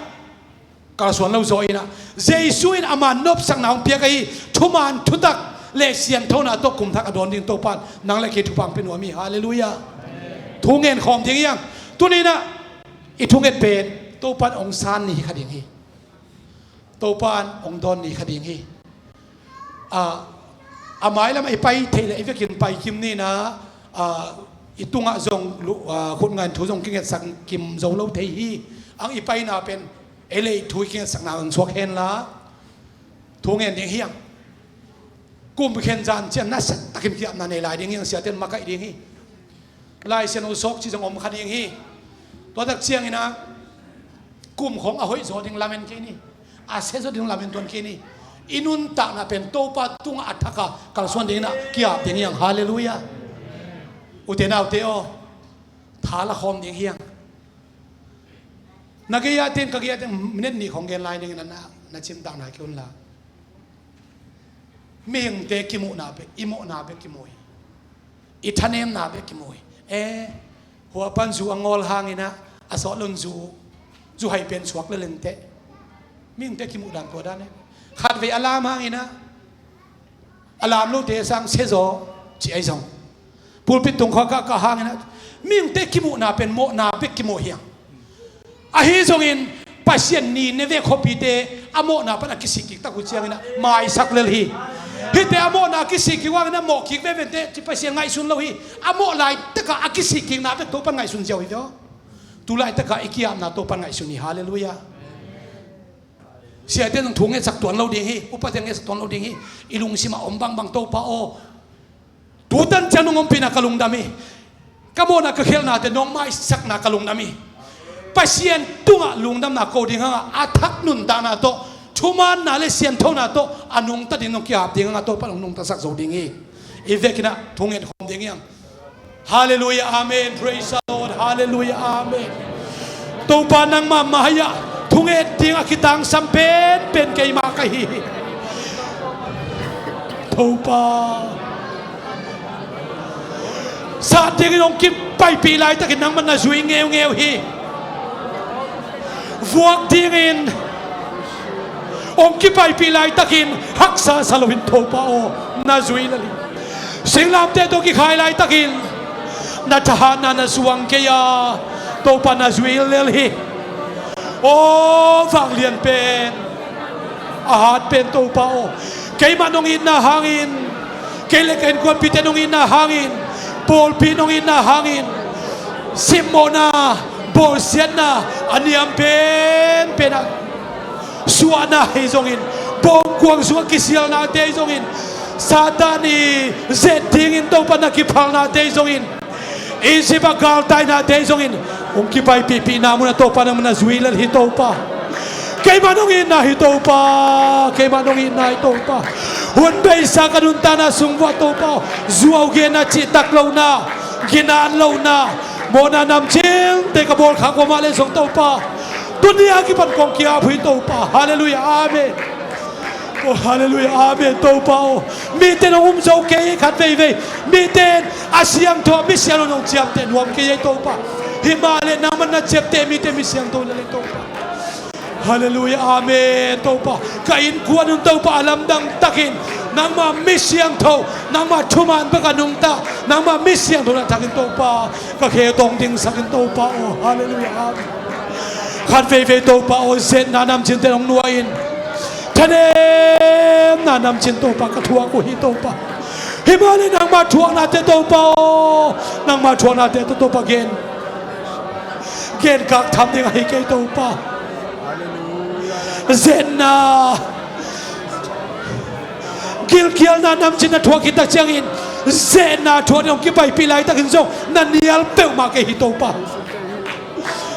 kalsuan lo zaw in ah, Jesu in ama nopsakna hong piak ahi thuman thutak le sianthona tawh kum thak a dawn ding Topa in nang le kei thupha hong pia nuam hi. Halleluiah. Thu ngen khawm ding hi hang. Tuni in ah i thunget pen Topa in hong san ni hi kha ding hi. Topa in hong dawn ni kha ding hi. A, a mai lamah i pai theih leh i vekin pai kim ni in ah, a, i tungah zong lu-, a, khut ngai in thu zong kingetsak kim zo lo thei hi. Ang i paina pen ei le ei thu i kingetsakna hong suak hen la, thu ngen ding hi hang. Kum khen zan ciang nasia takin ki-apna nei lai ding hi hang, siate in makaih ding hi. Lai Siangtho sawk cih zong om kha ding hi. Tua tak ciangin ah kum khawng a hoih zaw ding lamen kei ni, a sia zaw ding lamen tuan kei ni. I nuntakna pen Topa tungah a thak a kalsuan ding in ah ki-ap ding hi hang. Halleluiah. Ute naute aw, tha la khawm ding hi hang. Na gei-ah ten, ka gei-ah ten minute nih khawng gen lai dingin na, na cimtak nai kei un la. Mihingte kimuhna bek, i mawhna bek kimu hi. I thanemna bek kimu hi. Eh, hua pan zu a ngawl hangin ah a sawt lo in zu, zu hai pen suak lel inteh. Mihingte kimuh dan tua dan eh. Khatvei a lam hangin ah a lam lote sang sia zaw ci ahi zong, pulpit tung khua kahkah hangin ah mihingte kimuhna pen mawhna bek kimu hi hang. Ahi zongin Pasian Nineveh khuapite a mawhna pan a kisik kik tak uh ciangin ah maisak lel hi. Hihte a mawhna a kisik kik uh hangin ah mawh kik veve inteh ci Pasian ngaihsun lo hi. A mawh laitak ah a kisik kikna bek Topa in ngaihsun ziau hi ve aw. Tu laitak ah i ki-apna Topa in ngaihsun hi. Halleluiah. Siate in zong thu ngetsak tuan lo ding hi, upate in ngetsak tuan lo ding hi. I lungsim ah om bangbang Topa aw, tu tan ciang nong ompihna ka lungdam hi. Ka mawhna ka khialhnate nong maisakna ka lungdam hi. Pasian tungah lungdamna ko ding hang a, a thak nuntakna tawh, thumaanna le sianthona tawh a nungta ding nong ki-ap ding hang a, Topa in hong nungtasak zo ding hi. I vekin ah thu ngen khawm ding hi hang. Halleluiah, amen. Praise the Lord. Halleluiah, amen. Topa, nangmah mai-ah thunget ding a kitangsam penpen keimah ka hi hi. Topa, sat dingin hong kipaipih laitakin nangmah na zui ngeungeu hi. Vuak dingin hong kipaipih laitakin haksa sa loin Topa aw, na zui lel hi. Singlamteh tawh kikhai laitakin na thahatna na zuang kei a, Topa, na zui lel hi. Aw, vanglian pen, a hat pen Topa aw, keimah nong itna hangin, kei le ka innkuanpihte nong itna hangin, pawlpi nong itna hangin, simmawhna, bawlsiatna a niam penpen ah suahna ahi zongin, bawngkuang sungah kisialnate ahi zongin, Satan i zet dingin Topa na kiphalnate ahi zongin, Egypt a galtainate ahi zongin, hong kipaipihpihna munah Topa nangmah na zui lel hi Topa. Keimah nong itna hi Topa, keimah nong itna hi Topa. Hun beisa ka nuntakna sung vuah Topa, zuaugenna, cihtak lohna, ginat lohna, mawhna namcingte ka bawlkhak uh mah leh zong Topa, tuni a kipan kong ki-ap uh hi Topa. Halleluiah, amen. Oh, halleluiah, amen, Topa aw. Mite nong um zo kei hi khat veivei. Mite in a siangtho, mi siangtho nong ciamteh nuam kei hi Topa. Hi mah leh nangmah na ciamteh mite mi siangtho na leh Topa. Halleluiah, amen, Topa. Ka innkuan un Topa a lamdang takin Nangmah mi siangtho, nangmah thuman bek a nungta, nangmah mi siangtho na thakin Topa, ka khe tawng dingsakin Topa aw. Halleluiah, amen. Khat veivei Topa aw, zetna namcinte hong nuai in, thanemna namcin Topa ka thuak uh hi Topa. Hi mah le nangmah thuaknate Topa aw, nangmah thuaknate Topa gen, gen kak tham ding ahi kei Topa. Zetna, gilkialna namcin na thuak khit tak ciangin, zetna thuak ding hong kipaipih laitakin zong na nial peuhmah kei hi Topa.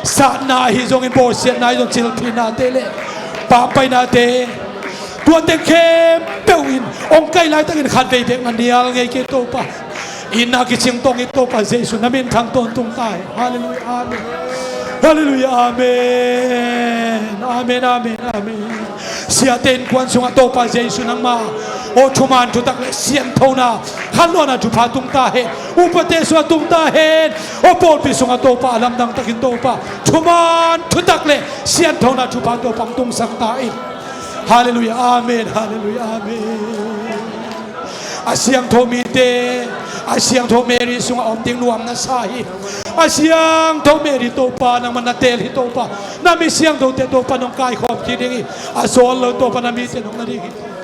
Satna ahi zongin, bawlsiatna ahi zong, cilphihnate le pahpainate, tua teng khempeuh in hong kaih laitakin khat vei bek na nial ngei kei Topa. Itna kicing tawng hi Topa Jesu, na min thang tawntung ta hi. Halleluiah, amen. Halleluiah, amen. Amen, amen, amen. Siate innkuan sungah Topa Jesu nangma aw thuman thutak le sianthona, khanlawhna thupha tung ta hen. Upate sungah tung ta hen. Aw pawlpi sungah Topa a lamdang takin Topa thuman thutak le sianthona thupha Topa hong tungsak ta in. Halleluiah, amen. Halleluiah, amen. A siangtho mite, a siangtho Mary sungah om ding nuam na sa hi. A siangtho Mary Topa nangmah na teel hi Topa. Na mi siangthote Topa nong kaikhawm kik ding hi. A sawl lo Topa na mite nong na ding hi Topa.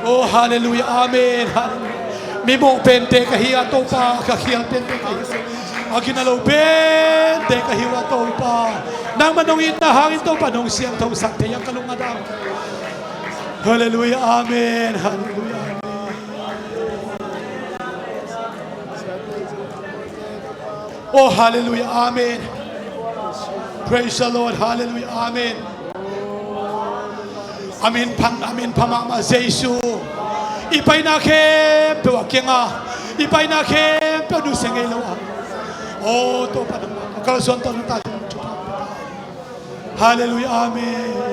Oh, halleluiah, amen, halleluiah. Mi mawh pente ka hi a Topa, ka khial pente ka hi. A gina lo pente ka hi a Topa. Nangmah nong itna hangin Topa nong siangthosak thei a ka lung a dam. Halleluiah, amen, halleluiah, amen. Oh, halleluiah, amen. Praise the Lord, halleluiah, amen. A min pha, a min pha mahmah Jesu. I paina khempeuh a kiang a, i paina khempeuh nusia ngei lo a. Oh, Topa nangmah ka kalsuan tawh na ta ding thupha. Halleluiah, amen.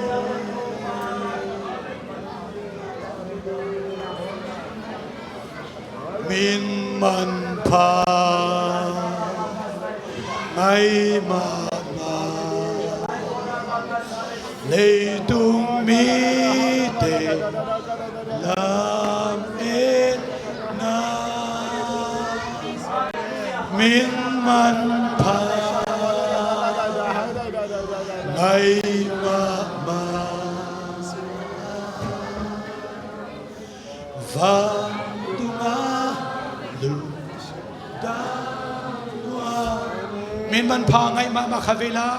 Min manpha ngai mahmah, leitung mite lametna. Min manpha ngai mahmah, vantunga lungdam nuam. Min manpha ngai mahmah kha vela.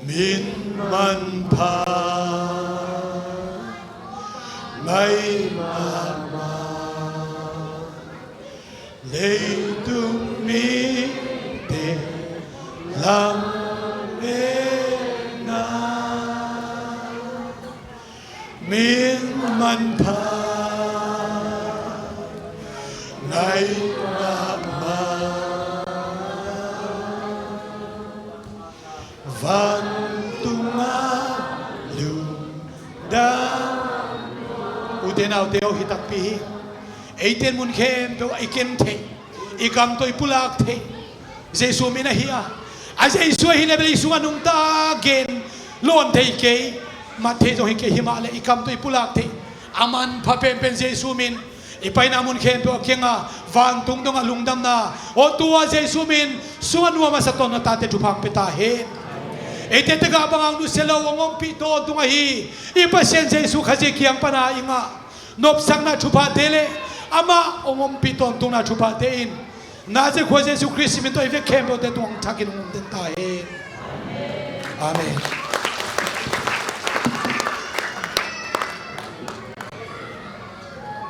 Min manpha ngai mahmah, leitung mite lametna. Min manpha ngai mahmah, vantunga lungdam. Ute naute aw, hi takpi hi. Eite in mun khempeuh ah i kem thei, i kam tawh i pulak thei Jesu min ahi a. A Jesu ahi leh bel i sungah nungta gen lawn thei kei, mat thei zong hi kei, hi mah leh i kam tawh i pulak thei a manpha penpen Jesu min. I paina mun khempeuh a kiang a vantung dongah lungdamna, aw tua Jesu min sungah nuam a sa tawn na tate thupha hong pia ta hen. Eite tegah bangah nusia lo hong ompih tawntung ahi i Pasian Jesu Khazih kiang pana i ngah nopsakna thuphate le amah hong ompih tawntungna thuphate in Nazareth khua Jesu Khrist min tawh i vek khempeuhte tungah hong thakin hong omden ta hen. Amen.